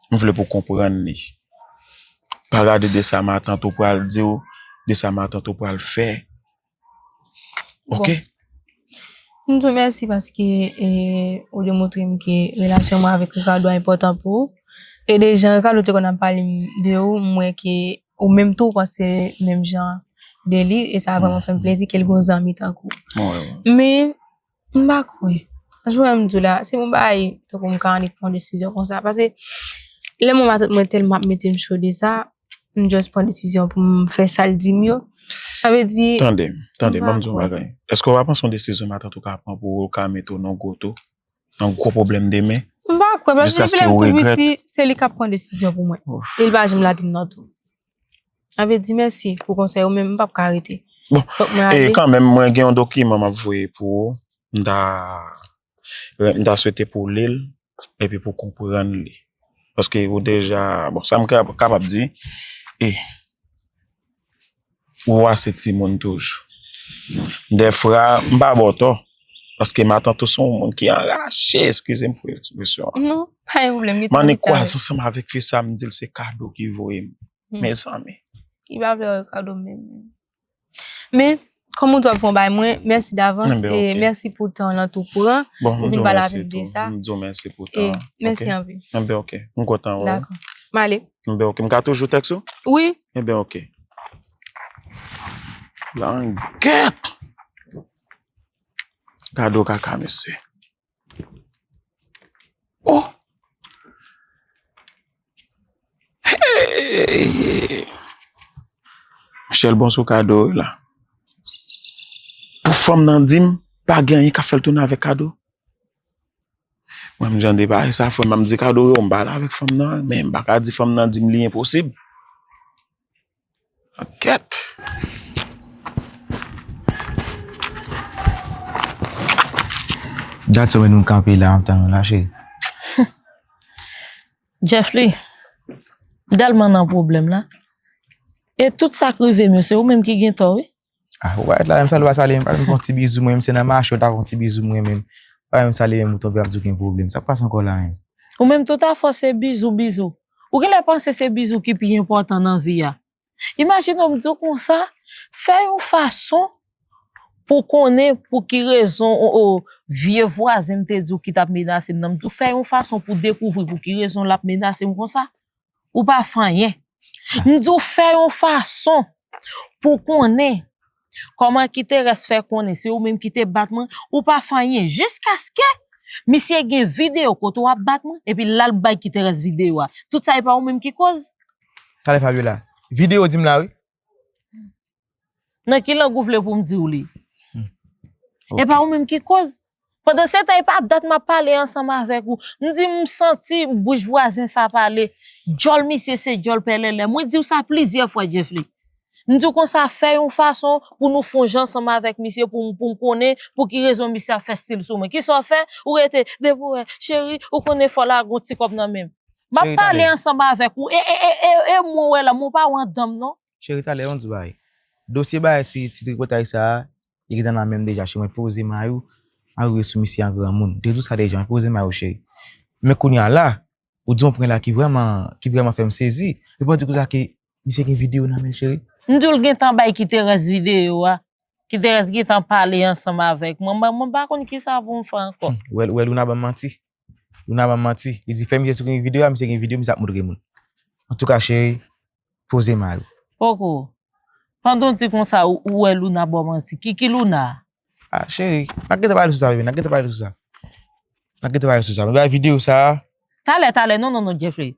M vle pou w konprann li. Pa gade de sa matant ou pral di w, de sa matant ou pral fè. Oke? M di w mèsi paske ou demontre m ke relasyon mwen avèk Ricardo a enpòtan pou ou. E de jan Ricardo te konn ap pale m de ou, m wè ke ou menm tou ou panse menm jan de li, e sa vrèman fè m plezi ke l gen yon zanmi tankou ou. Men, m pa kwè. Jan m di w la, se yon bagay tankou m ka annik pran desizyon konsa. Paske lè mwen matant mwen tèlman ap mete m cho de sa, m just pran desizyon pou m fè sa l di m yo. Sa vle di. Tande m, tande m, ban m di w yon bagay. Èske w pa panse yon desizyon matant ou ka pran pou ou ka mete w nan gwo tou? Nan gwo pwoblèm demen? M pa kwè, paske depi lè m tou piti, se li k ap pran desizyon pou mwen. E li pa janm lage m nan tou. Sa vle di mèsi pou konsèy ou, men m p ap ka rete. Bon, e kanmenm, mwen gen yon dokiman m ap voye pou ou. M ta, m ta swete pou w li l, epi pou w konprann li. Paske ou deja, bon, sa m kapab di, e, ou ase timoun toujou. Dèfwa, m pa ba w tò. Paske matant ou se yon moun ki anraje, eskize m pou ekspresyon an. Non, pa gen pwoblèm, li M annik kwaze ansanm avèk fi sa, m di l se kado ki voye m. Hmm. Mezanmi. Li pa vle wè kado menm. Men, kòm ou t ap fè yon bagay, mwen, mèsi davans, Enben, e ok. mèsi pou tan lan tou pran. Bon, m Ou di vin w pale mèsi avè m de tou. sa. M di w mèsi pou E tan an. mèsi Ok. anpil. Enben, ok. M kontan wè w. Dakò. M ale. Enben, ok. M ka toujou tèks ou? Wi. Enben, ok. Langèt! Kado kaka, mesye. Oh! Hey! Michel, bon sou kado wi la. Pou fanm nan di m, pa gen anyen k ap fè l tounen avèk kado. Mwen, m jan de bagay sa, frè m, m di kado yo, m pale avèk fanm nan, men m pa ka di fanm nan di m li enposib. Kèt. Dat sa mwen nou kanpe la, antan nou la, cheri. Jeffly, m tèlman nan pwoblèm la. E tout sa k rive m yo, se ou menm ki gen tò, wi. Ah, ou pa ret la, menm salye w pa salye, menm pa menm fè yon ti bizou, mwen, menm se nan mache, ou ta fè yon ti bizou, mwen, menm. Pa menm salye, menm ou tonbe, ap di w gen pwoblèm. Sa k pase ankò la, menm? Ou menm, tout afè w se bizou, bizou. Ou genlè panse se bizou ki pi enpòtan nan vi a. Imajine w, m di w konsa, fè yon fason pou konnen pou ki rezon o, o, vye vwazen m te di w ki t ap menase m nan. M di w fè yon fason pou dekouvri pou ki rezon l ap menase m konsa. Ou pa fè anyen. M di w fè yon fason pou konnen kòman Kiterès fè konnen se ou menm ki te bat mwen. Ou pa fè anyen. Jiskaske misye gen videyo kote w ap bat mwen, epi l al bay Kiterès videyo a. Tout sa e pa ou menm ki koz? Talè Fabiola. Videyo di m la, wi. Nan ki lang ou vle pou m di w li? Hmm. E pa Ok. ou menm ki koz. Pandan se tan, e pa dat m ap pale ansanm avèk ou. M di m santi bouch vwazen sa pale. Djòl misye se djòl pèlèlè. Mwen di w sa plizyè fwa, Jeffly. M di w konsa, fè yon fason pou nou fè yon jan ansanm avèk misye, pou m, pou m konnen pou ki rezon misye ap fè stil sou mwen. Kisa w fè? Ou rete, depi w wè, cheri, ou konnen fò lage yon ti kòb nan men m. M ap Cheri, pale talè. ansanm avèk ou. E, e, e, e, e mwen wè la, mwen pa wè anndan m, non. Cheri, talè, yon ti bagay. Dosye bagay, si ti tripotay sa a, li gentan nan men m deja, cheri, mwen poze may ou, arive sou misye an granmoun. De tou sa deja, mwen poze may ou, cheri. Men kounye a la, ou di yon pwen la ki vrèman, ki vrèman fè m sezi. Epi w di konsa ke misye gen videyo nan men l, cheri. M di w l gentan bay Kiterès videyo a. Kiterès gentan pale ansanm avèk mwen. Mwen, mwen pa konn kisa pou m fè ankò. Hmm, ou wè, ou wè Luna ban m manti. Luna ban m manti. Li di fè misye si w gen videyo a, misye gen videyo, misye ap montre moun. Antouka, cheri, poze may ou. Poko. Pandan w di konsa, ou, ou wè Luna ba w manti. Ki, ki Luna? Ah, cheri, n a gentan pale sou sa, bebe, n a gentan pale sou sa. N a gentan pale sou sa. Men bay videyo sa a. Talè, talè, non, non, non, Jeffrey.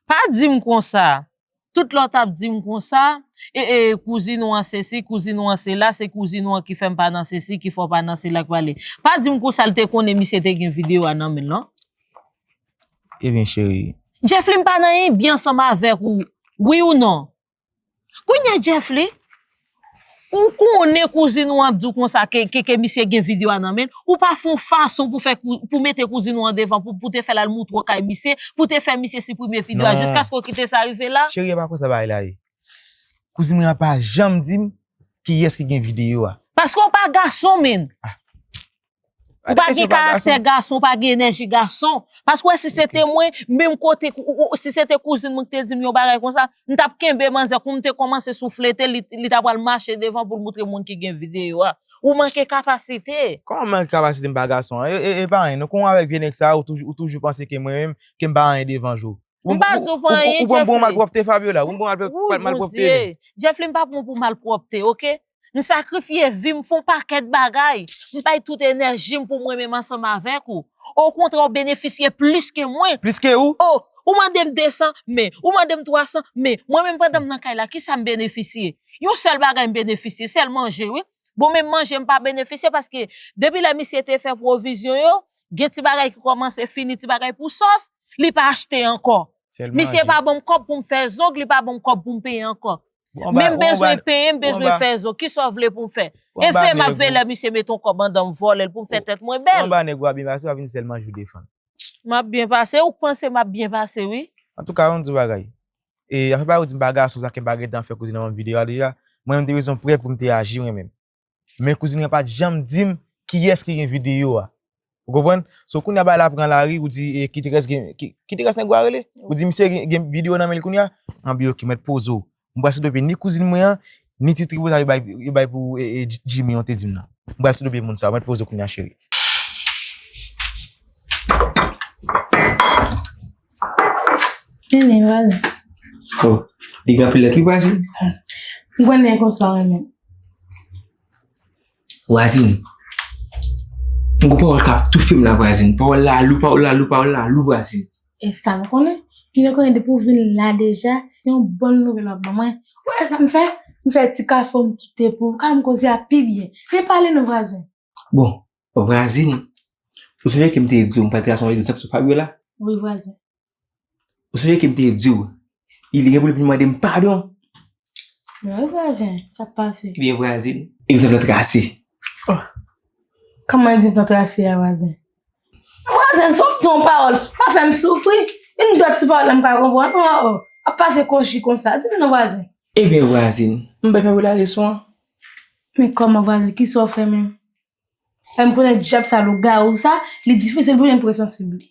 Pa di m konsa. Tout lè w t ap di m konsa, e, e, kouzin ou an sesi, kouzin ou an sela, se kouzin ou an ki fè m pa nan sesi, ki fè w pa nan sela k pale. Pa di m konsa l te konnen misye te gen videyo a nan men l, non. Ebyen, cheri. Jeffrey, m pa nan anyen byen ansanm avèk ou. Wi ou non? Kounye a, Jeffrey, ou konnen kouzin ou an ap di w konsa ke, ke, ke misye gen videyo a nan men l, ou pa fè yon fason pou fè kou-, pou mete kouzin ou an devan, pou, pou te fè l al montre w kay misye, pou te fè misye siprime videyo a, Non. jiskaske w kite sa rive la? Cheri, e pa konsa bagay la ye. Kouzin mwen an pa janm di m kiyès ki gen videyo a. Paske w pa gason, menn. Ah. Ou pa gen karaktè gason, ou pa gen enèji gason. Paske w wè, si se te mwen, menm kote, ou, ou, si se te kouzin mwen ki te di m yon bagay konsa, m t ap kenbe manzè, kou m te kòmanse souflete, li, li ta pral mache devan pou l montre moun ki gen videyo a. Ou manke kapasite. Kòman manke kapasite, m pa gason? E, e, e pa anyen. Non, kon avèk vye nèg sa, ou toujou, ou toujou panse ke mwen menm, ke m pa anyen devan je w. M pa di w pa anyen, Jeffrey. Ou pran m pou malpwòpte, Fabiola. Ou pran m pou malpwòpte, Jeffrey, m pa pran w pou malpwòpte, oke? M sakrifye vi m, fè yon pakèt bagay. M bay tout enèji m pou mwen menm ansanm avèk ou. Okontrè, ou benefisye plis ke mwen. Plis ke ou? Oh, ou mande m de san, men. Ou mande m twa san, men. Mwen menm, pandan m nan kay la, kisa m benefisye? Yon sèl bagay m benefisye, sèl manje, wi. Bon, menm manje, m pa benefisye paske depi lè misye te fè pwovizyon yo, gen ti bagay ki kòmanse fini, ti bagay pou sòs, li pa achte ankò. Misye pa ban m kòb pou m fè zong, li pa ban m kòb pou m peye ankò. Men m bezwen peye, m bezwen fè zong. Kisa w vle pou m fè? Evre m ap veye lè misye mete yon kòb anndan m vòlè l pou m fè tèt mwen bèl. Ou anba nèg ou ap byen pase, w ap vin sèl manje w defann. M ap byen pase, ou k panse m ap byen pase, wi. Antouka, yon ti bagay. E afè pa ou di m pa gason, sa ke m pa gentan fè kouzin nan videyo a deja. Mwen menm te bezwen prèv pou m te aji mwen menm. Men kouzin nan pa t janm di m kiyès ki gen videyo a. Ou konprann? So, kounye a bagay la pran lari, ou di, e, Kiterès gen, Ki-, Kiterès nèg ou a rele? Ou di misye gen, gen videyo nan men l kounye a? Anben, ok, mèt poze w. M pral sot pye ni kouzin mwen an, ni ti tripotay yo bay, yo bay pou, e, e, Dj-, Jimmy, yon te di m nan. M pral sot pye moun sa, mèt poze w kounye a, cheri. Vini, vwazin. Oh, li gen anpil lèt, wi, vwazin. M konnen konsa w renmen. Vwazin, m gon pawòl k ap toufe m la, vwazin. Pawòl la lou, pawòl la lou, pawòl la lou, vwazin. E sa m konnen. Kino konnen depi w vin la deja, se yon bòn nouvèl w ap ban mwen. Ou wè sa m fè? M fè ti kafe w, m kite pou ou, ka m koze a pi byen. Men pale non, vwazin. Bon, vwazin, ou sonje ke m te di w, m pral tire yon egzanp sou Fabiola? Wi, vwazin. Ou sonje ke m te di w, li gen pou l vin mande m padon? Wi, vwazin, sa k pase? Ebyen, vwazin, egzanp lan trase. Oh. Kòman egzanp lan trase a, vwazin? Vwazin, si w di yon pawòl, pa fè m soufri. Yon dòt ti pawòl la m pa konprann. Oh, oh, oh. Ap pase kòchi konsa. Di m non, vwazin. Ebyen, vwazin, m bay Fabiola leson an. Men kòman, vwazin, kisa w fè menm? Fè m konnen dyab sa, lougawou sa, li difisil pou jwenn pou resansib li.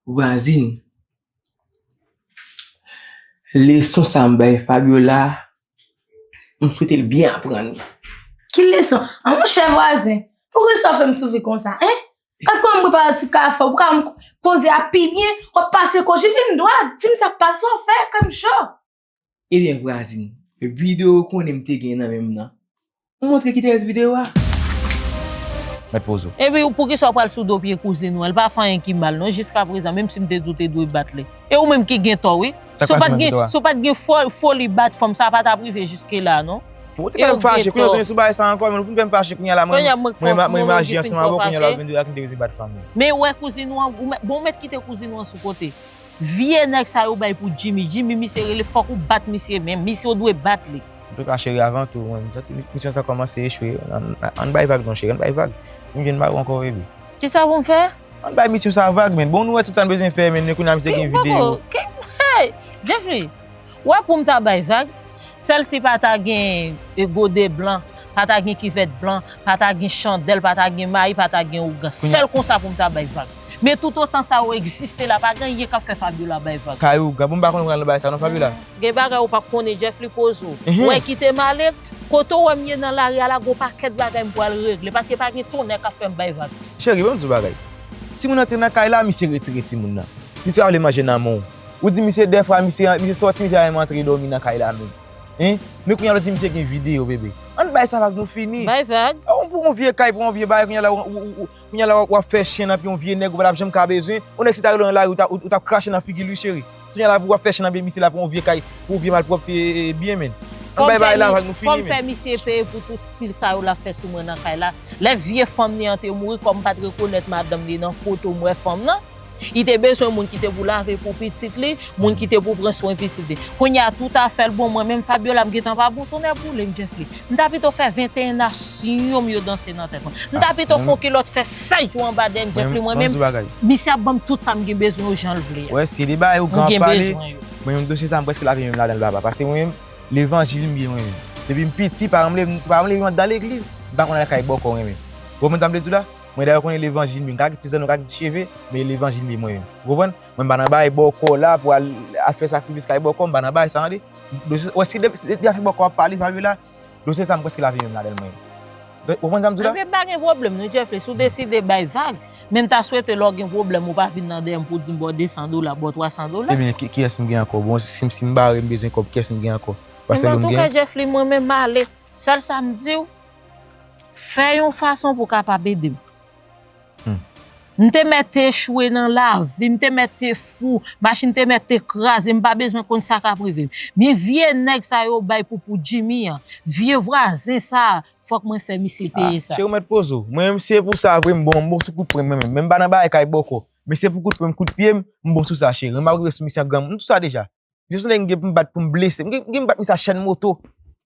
Vwazin, leson sa m bay Fabiola, m swete l byen aprann li. Ki leson? An, monchè vwazin, poukisa w fè m soufri konsa, en? Gad kòman m prepare ti kafe w, pou ka m koze a pi byen, w ap pase kòchi, vin dwat, di m sa k pase w, fè kè m cho. Ebyen, vwazin, videyo ou konnen m te gen nan men m nan, m montre Kiterès videyo a. Mèt poze w. Epi, poukisa w pral sou do pye kouzin ou an? Li pa fè anyen ki mal, non, jiskaprezan, menm si m te di w te dwe bat li. E ou menm ki gen tò, wi. Si w pa t gen, si w pa t gen fo-, foli bat fanm sa, pa t ap rive jiske la, non. Ou te fè m fache, kounye a w tounen sou bagay sa ankò, men ou fin fè m fache kounye a la, mwen, mwen, mwen aji ansanm avè w, kounye a la, ou vin di w ak m te bezwen bat fanm nan. Men wè kouzin ou an, ou mèt, bon, ou mèt kite kouzin ou an sou kote. Vye nèg sa yo bay pou Jimmy. Jimmy, misye rele, fòk ou bat misye menm. Misye, ou dwe bat li. Antouka, cheri, avan tou, mwen, m santi misyon sa kòmanse echwe. Ann, ann bay vag non, cheri, ann bay vag. M vin mare w ankò, baby. Kisa pou m fè? Ann bay misyon sa vag, men. Bon, nou wè tout sa n bezwen fè, men, kounye a misye gen videyo. Hey, Jeffrey, wè pou m ta bay vag, sèl si pa ta gen, e, gode blan, pa ta gen kivèt blan, pa ta gen chandèl, pa ta gen mayi, pa ta gen ougan. Sèl konsa pou m ta bay vag. Men toutotan sa yo egziste la, pa gen anyen k ap fè Fabiola bay vag. Kay ougan, bon, m pa konn pral nan bagay sa non, Fabiola. Gen bagay ou p ap konnen, Jeffrey, poze w. Wè, kite m ale, kote w wè m ye nan lari a la, gon pakèt bagay m pral regle, paske pa gen tonnè k ap fè m bay vag. Cheri, ban m di w bagay. Timoun antre nan kay la, misye retire timoun nan. Misye pa vle manje nan men w. Ou di misye dèfwa, misye, misye sòti, misye pa menm antre dòmi nan kay la menm. Hein? Men kounye a w di misye gen videyo, bebe. Ann bay sa vag, nou fini. Bay vag. Ou pran yon vye kay, pran yon vye bagay, kounye a la, ou, ou, ou, kounye a la, w ap fè chen nan pye yon vye nèg ou pa t ap janm ka bezwen. Yon nèg si ta rele w nan lari, ou ta, ou, ou t ap krache nan figi l, wi, cheri. Kounye a la, pou w ap fè chen nan pye misye la, pou yon vye kay, pou yon vye malpwòpte, e, byen, men. Ann bay bagay la vag, nou fini, men. Fò m fè misye peye pou tout stil sa yo l ap fè sou mwen nan kay la. Lè vye fanm li an te mouri, kòm m pa t rekonèt madanm li nan foto, m wè fanm nan. Li te bezwen moun ki te pou lave pou pitit li, moun ki te pou pran swen pitit li. Kounye a, tout afè l bon, mwen menm, Fabiola, m gentan pa bon, tonnè boule m, Jeffrey. M ta pito fè venteyen nasyon m yo danse nan tèt mwen. M ta pito fè yon kilòt fè sèt jou anba dèyè m, Jeffrey, mwen menm. Misye ap ban m tout sa m gen bezwen yo jan l vle a. Wè, si li ba yo gran pale, mwen menm dosye sa m prèske lave men m ladan l, papa. Paske mwen menm, levanjil m ye mwen menm. Depi m piti, paran m leve, paran m leve m anndan legliz, m pa konn al kay bòkò mwen menm. Ou konprann sa m vle di w la? Mwen dayè konnen levanjil m ye, m ka kite ti zanno, m ka kite ti cheve, men levanjil m ye mwen menm. Ou konprann? Mwen m pa nan bagay bòkò la pou al, al fè sakrifis kay bòkò, m pa nan bagay sa, tande. Dosye, wè si de, de, de afè bòkò ap pale, sa vle la, dosye sa m prèske lave men m ladan l mwen menm. Ou konprann sa m di w la? Ebyen, m pa gen pwoblèm non, Jeffrey, si w deside bay vag, men m ta swete lè w gen pwoblèm, ou pa vin nan dèyè m pou w di m ba w de san dola, ba w twa san dola. Ebyen, ki, kiyès m gen ankò? Bon, si, si m bare, m bezwen kòb, kiyès m gen ankò? Paske m gen. Antouka, Jeffrey, mwen menm m ale. Sèl sa m di w, fè yon fason pou w kapab ede m. Hmm. M te mèt te echwe nan lavi, m te mèt te fou, machin te mèt te kraze, m pa bezwen konn sa k ap rive m. Men vye nèg sa yo bay pou, pou Jimmy an, vye vwazen sa, fòk mwen fè misye peye sa. Cheri, ou mèt poze w. Mwen menm, si se pou sa vre, m bon, m bon sou kout pwen mwen menm. Men m pa nan bagay kay bòkò. Men se pou kout pwen m, kout pye m, m bon sou sa, cheri. M ap rive sou misye an granmoun, m sou sa deja. Misye se yon nèg m gen pou m bat pou m blese. M gen, m gen pou m bat misye a chèn moto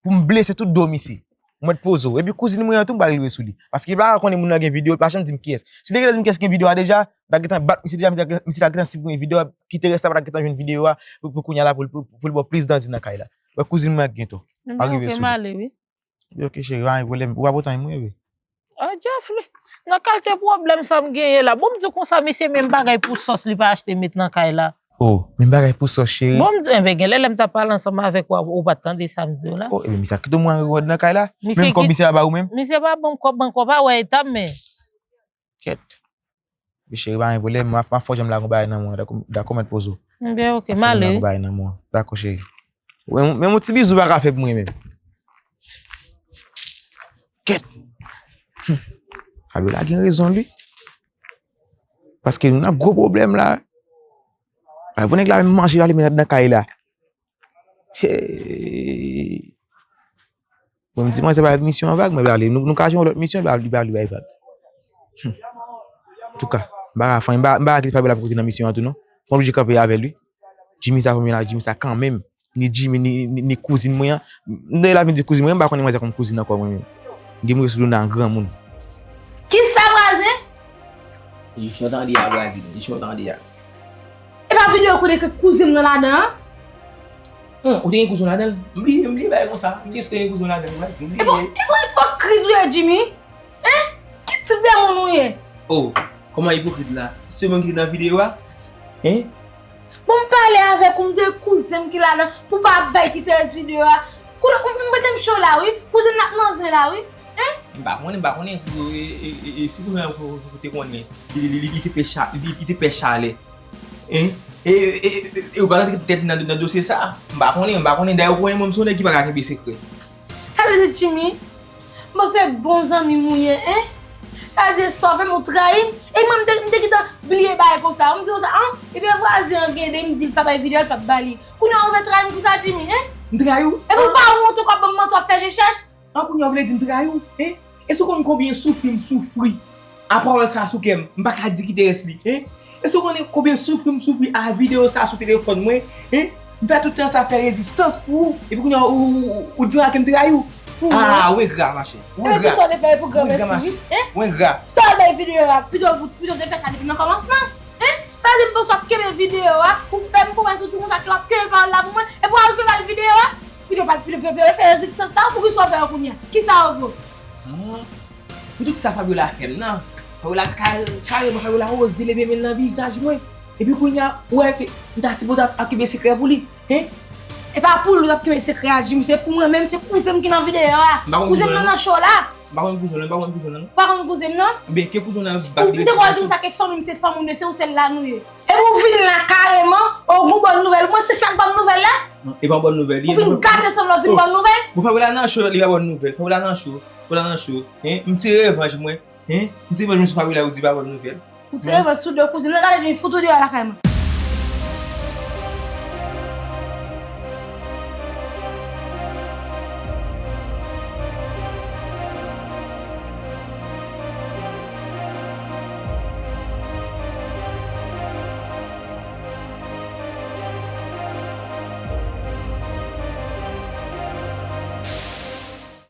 pou m blese tout do misye. Ou mèt poze w. Epi kouzin mwen an tou, m pral rive sou li. Paske li pa ka konnen moun nan gen videyo, li pa janm di m kiyès. Si li te gentan di m kiyès gen videyo a deja, m ta gentan bat misye deja, misye ta, misye ta gentan siprime videyo a, Kiterès la pa ta gentan jwenn videyo a, pou, pou kounye a la, pou, pou, pou l ba w plis dandi nan kay la. Wè kouzin mwen an gen tò. M rive sou li. Ebyen, ok, m ale, wi. Ok, cheri, pa gen pwoblèm. Ou pa pote anyen pou mwen, wi. Ah, Jeff, li, nan kalite pwoblèm sa m genyen la. Bon, m di w konsa, misye menm bagay pou sòs li pa achte met nan kay la. Oh, menm bagay pou sòs, cheri. Bon, m di, enben, genlè lè m t ap pale ansanm avèk ou, ou pa t tande sa m di w la. Oh, enben, misye kite mwen reward nan kay la. Menm kòb misye pa ba ou menm? Misye pa ban m kòb, ban kòb, pa wè eta m, men. Kèt. Cheri, pa gen pwoblèm, m ap, m ap fè w janm lage yon bagay nan men w, dakò, dakò, mèt poze w. Enben, ok, m ale. Lage yon bagay nan men w. Dakò, cheri. Men yon ti bizou pa ka fè pou mwen menm. Kèt. Hum. Fabiola gen rezon, li. Paske nou nan gwo pwoblèm la. Ay, pou nèg la menm manje, l ale met nan kay la. Hey. Bon, m di, mwen, se pa misyon an vag, mwen, ale, nou, nou ka jwenn yon lòt misyon, li pa, li pa, li pa vag. Hum. Antouka, m pa ka fann, m pa, m pa ka kite Fabiola pou kote nan misyon an tou, non. Mwen oblije kanpe avè li. Jimmy sa, fanmi la, Jimmy sa kanmenm. Ni Jimmy, ni, ni, ni kouzin mwen an. M tande la vin di kouzin mwen, m pa konnen manzè konn kouzin ankò mwen menm. M gen move sou Luna an granmoun. Kisa, vwazen? Li chante an de a, vwazen. Li chante an de a. E pa videyo kote ke kouzin m nan ladan an? Hum, ou te gen kouzin w ladan l? M bliye, m bliye bagay konsa. M bliye si w te gen kouzin w ladan l, vwazen. M bliye. E bon, e bon ipokrit ou ye, Jimmy? Hein? Ki tip de moun ou ye? Oh, kòman ipokrit la? Se mwen ki te nan videyo a? Hein? Bon, m pale avèk ou, m di kouzen m ki ladan, pou pa bay ki te rès videyo a. Kounye a, m mete m cho la, wi. Kouzen m ap nan zen la, wi. Hein? M pa konnen, m pa konnen, e, e, e, e, si kouzen an te konnen, li, li, li, li te pè cha-, li, li te pè chalè. Hein? E, e, e, e, ou pa rantre tèt nan, nan dosye sa. M pa konnen, m pa konnen. Dayè, ou konnen mwen, m se yon nèg ki pa ka kenbe sekrè. Sa vle di, Jimmy, bon, se bon zanmi m ou ye, hein? Sa vle di, sa w fè m, ou trayi m. E mwen, m te, m te gentan bliye bagay konsa. M di konsa, ah, ebyen, vwazen an gen de, m di l pa bay videyo, l p ap ba li. Kounye a, ou vle trayi m konsa, Jimmy, hein? M trayi w? Epi ou pa wont ou k ap ban m manti, w ap fè je chèch? An, kounye a, w vle di m trayi w, hein? Èske w konn konbyen soufri m soufri a pawòl sa sou kè m? M pa ka di ki te rès li, hein? Èske w konnen konbyen soufri m soufri a videyo sa sou telefòn mwen, hein? M fè tout tan sa fè rezistans pou ou, epi kounye a, ou, ou, ou, ou di m ke m trayi w. Pou mwen? Ah, ou engra, machè. Ou engra. Ou engra, machè. Ou engra. Sa w bay videyo a, pito, pito te fè sa depi nan kòmansman, hein? Sa vle di m panse w ap kenbe videyo a, ou fè m pwomès ou di konsa ke w ap kenbe pawòl la pou mwen, epi w al fè mal videyo a. Pito pa, pito, pito, pito fè rezistans sa, pou ki sa w fè yo kounye a? Ki sa yo vle? Ah. Pou tout sa Fabiola fè m nan. Fabiola kare-, kareman, Fabiola oze leve men l nan vizaj mwen. Epi kounye a, ou wè ke m ta sipoze ap, ap kenbe sekrè pou li. Hein? E pa pou li w ap kenbe sekrè a, Jimmy, se pou mwen menm, se kouzen m ki nan videyo a. Kouzen m nan nan cho la. M pa konn kouzen w lan, m pa konn kouzen w lan, non. Ou pa konn kouzen m nan? Ebyen, ke kouzen w lan, m pa. Ou te konn di m sa ke fanmi m se fanmi w, se yon sèl la nou ye. Epi ou vin la kareman, ou gon bòn nouvèl. Mwen, se sa k bòn nouvèl la? Non, e pa bòn nouvèl li ye. Ou vin gate sanble w di m bòn nouvèl? Bon, Fabiola nan cho, li pa bòn nouvèl. Fabiola nan cho, Fabiola nan cho. Hein, m tire revanj mwen. Hein, m tire revanj mwen sou Fabiola, ou di pa bòn nouvèl. Ou tire revanj sou do kouzen. Mwen gade vin fout ou deyò lakay mwen.